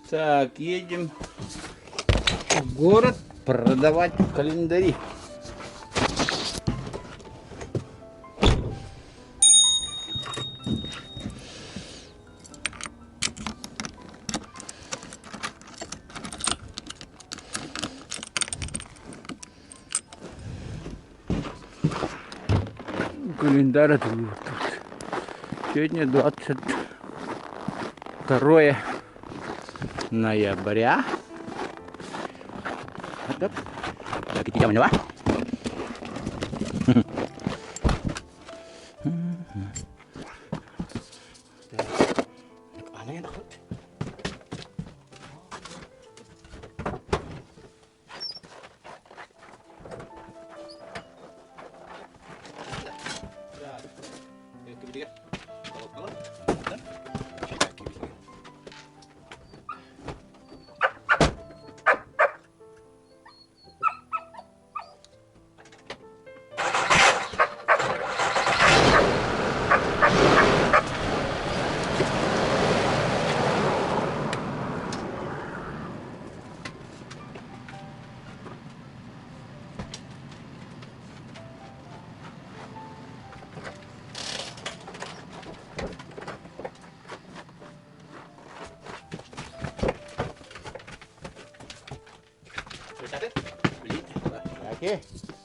Так, едем в город продавать календари. Календарь тут. Сегодня 22 ноября. Так,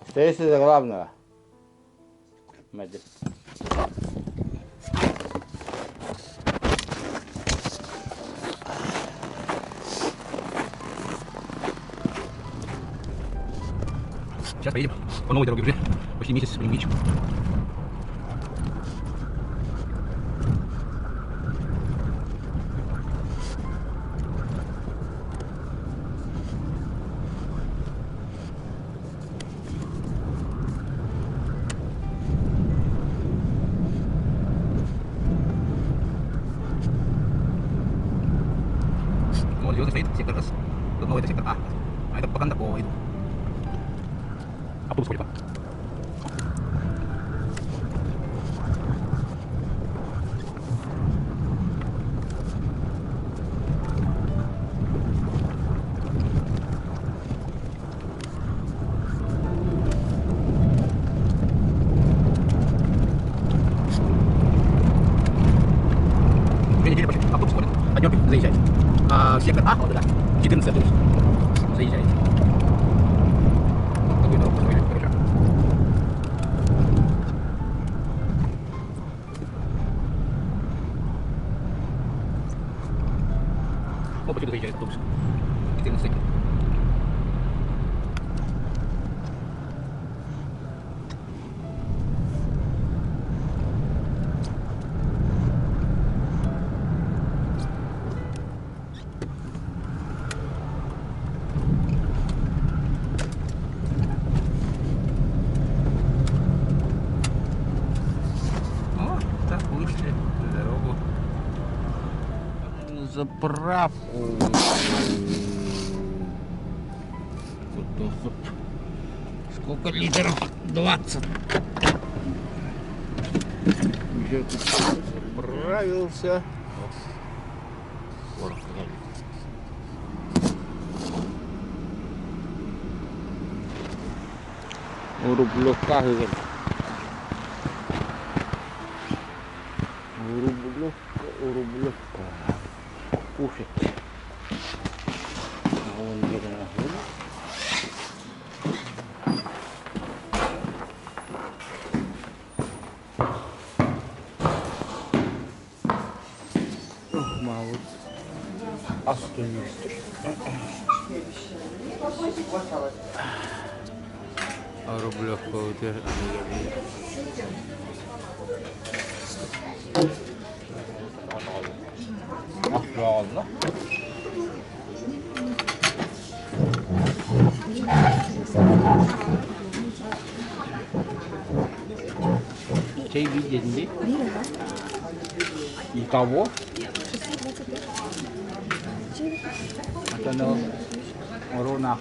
Остаешься за главного. Сейчас поедем по новой дороге уже. Почти месяц будем видеть. Вот звезды стоит сектор С. Тут новый это сектор А. А это пока по иду. Автобус ходит. Две недели почти автобус ходит. Однерки заезжает. А сектор А, вот туда, 14 автобус заезжает. Вот такую дорогу построили, короче. Оба сюда заезжает автобус. 14. О, так вышли на дорогу. На заправку. Вот, вот. Сколько литров? 20. Уже тут заправился. Рублевка, говорит. Рублевка, рублевка. Кушать. А вон где-то находится. Ох, мало. Астунистр. Рублевка вот это. Ладно. Чей видели? Итого? Это Руна.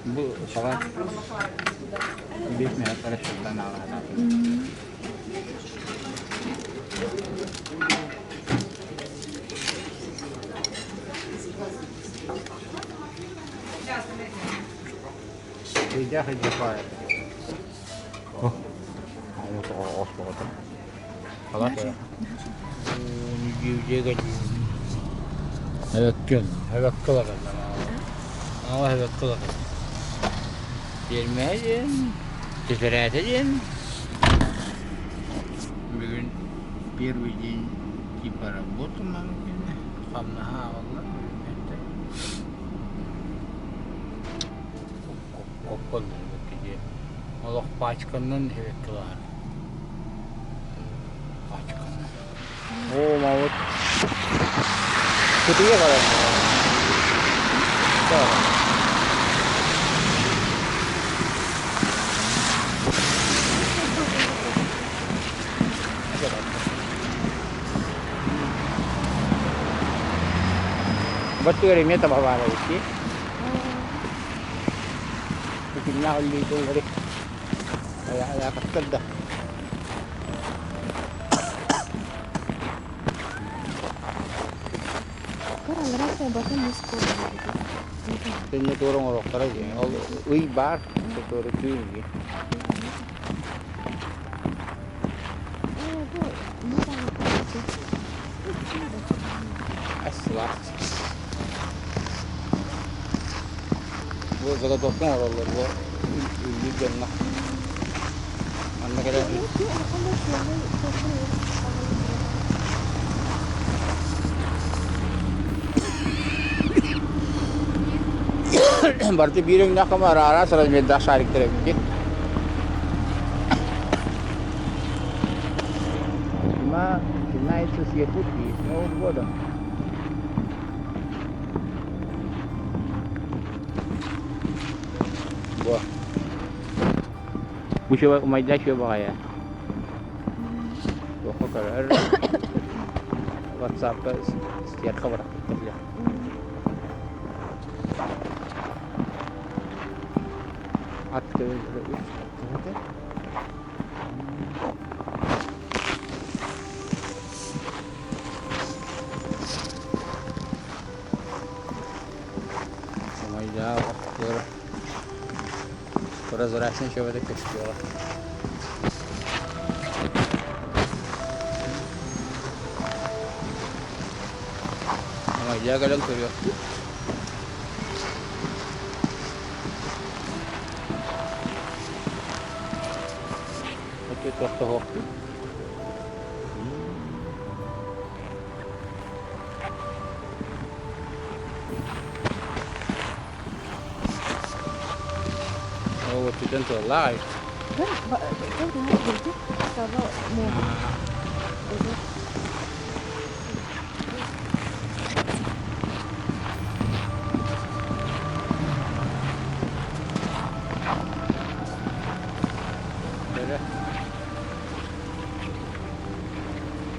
Бу сага 5 минут расчеттан алады. Эрэйдээх илдьэ баар. Бүгүн первый день типа работы мамыкина хамнаһа ааҕыллар Коппон Олох пачканнан эбэккэ баар. Пачканнан. Оо, мабыт. Кытыйа баран. Баттыгар эмиэ таба баар эбит дии. Итиннээх үллүйдүллэри айаакаттар да. Төннө туора оҥоруохтара дии. Ол ый баар, туора түүн дии. Сылаас. Бу заготовка оҥороллор бу үллүк дьонно. Манна кэлэн Барыта биир өҥнөөх камера араас размердаах шариктар эбит. Зима начинается с Якутии, с Новым годом. Во. Бу умайда үчүгэй баҕайы. Туохха көрөр. WhatsAppка стерха бырахпыттар бile. Ат үс аттыбыты. Умайдаах охтуора прозрачный чөбөтө көстүөҕэ. Умайдаа кэлэн көрүөхпүт. Өтө тохтоһуохпут. Ол өттүтэн тыаллаах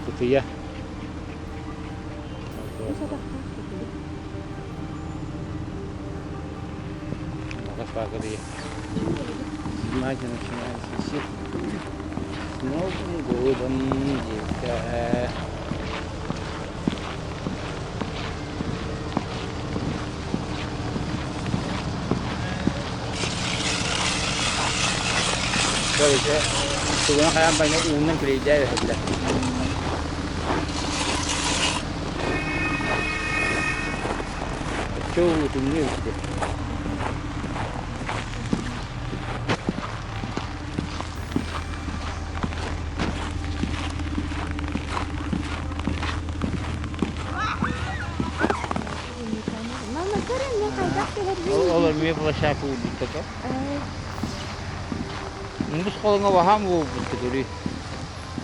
Кутуйа. Зима начинается с Новым годом, девка. Короче, тугун хайаан байна уунан килейдээ өһөллөр. Оччо утумнуу үстэ. Ол эмиэ площадка уурбуттар Муус холоҥо баһаам буолбут көрүй.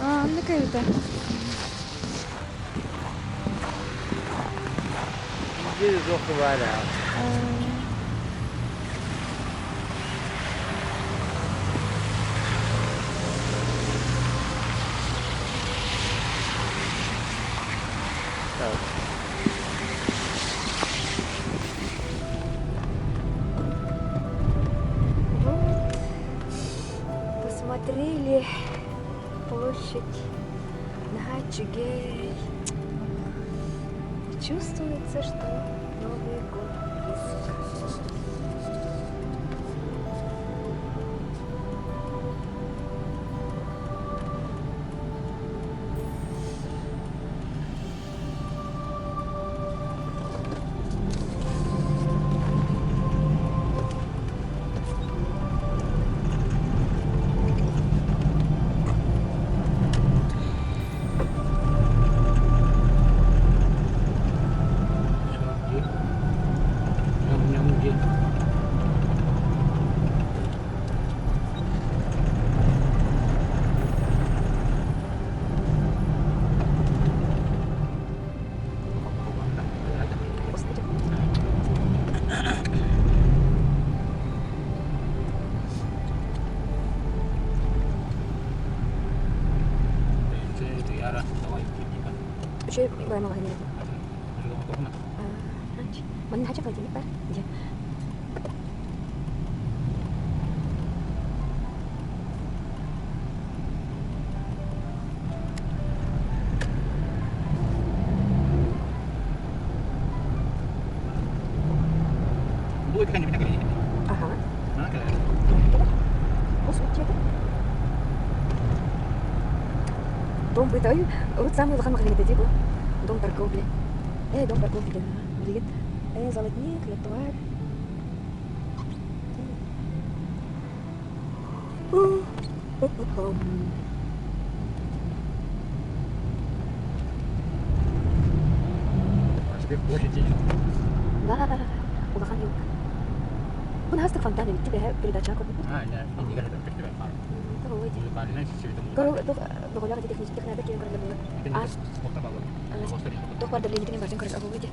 Оннук эбитэ. Биир суох баар Вот, посмотрели площадь Нахачугей. Чувствуется, что Новый год близко. Бай маҕаһыын эбит. Манна хача холодильник бар. Дьэ. Ага. Дом бытай, вот самый улахан маҕаһыын этэ дии бу. Дом торговли. Дом торговли диэн. Билигин золотник, летуар. Да, улахан елка. Бу наһастык фонтан эбит бэһэ передача көрбүппүт. Доҕолоох технических киирэн көрөллөр буолла. Туох бар давлениетин барытын көрөр абылы дии.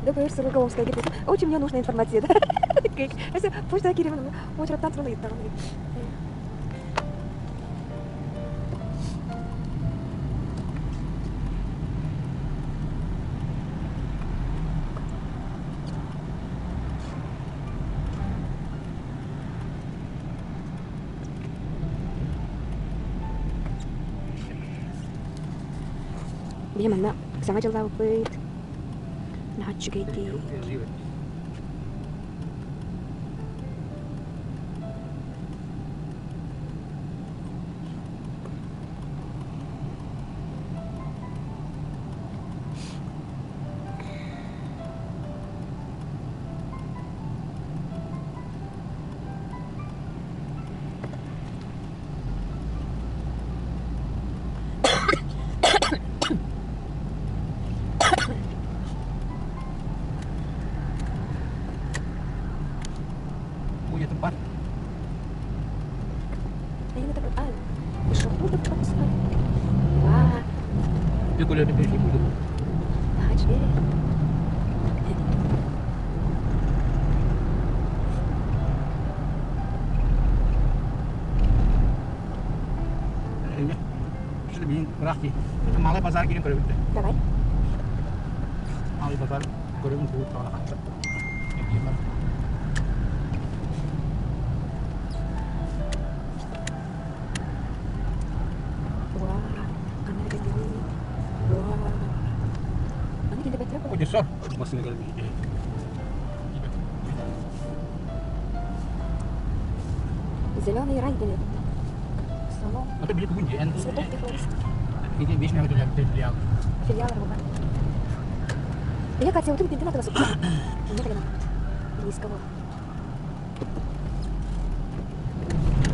Да поверь, суруга Омская говорит, очень мне нужна информация, да? Почта киирэн уочараттан туран ыйыттаҕым. Били манна саҥа дьыллаабыппыт. Наһаа үчүгэйдик. Punya tempat. Ayun ito ah, пешеходы пропускают. Ва. Ты куда ты пришли буду? Малый базар киирэн көрөбүт. Давай. Малый базар көрөбүн тугу таҕана Зеленый рай деген. Салон. Цветов Филиал. Филиал работа. Я Катя, вот ты надо Близко.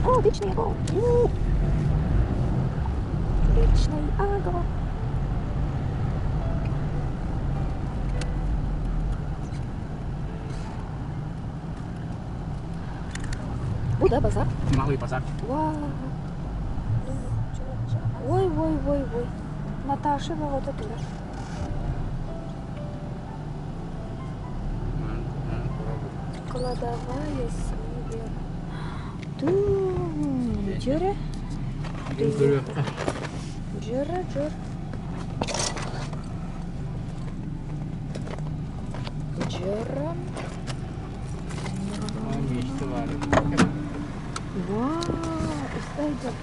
О, вечный огонь. Вечный огонь. Буда базар. Малый базар. Вау. Ой, ой, ой, ой. Наташа, вот это. Кладовая Сибирь. Ту, джере. Джере, джер. Джера. Вау, идет.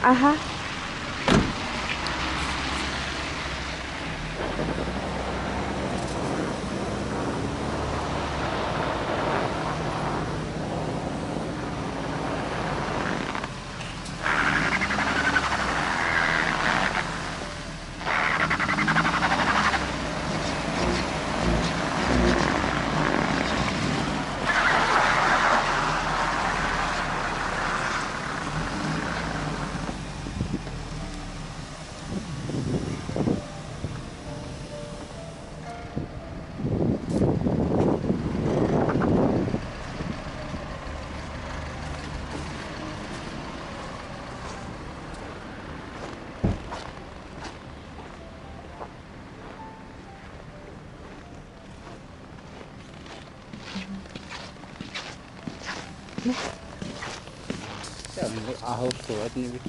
Ага. Видно. Аһыл суот небит.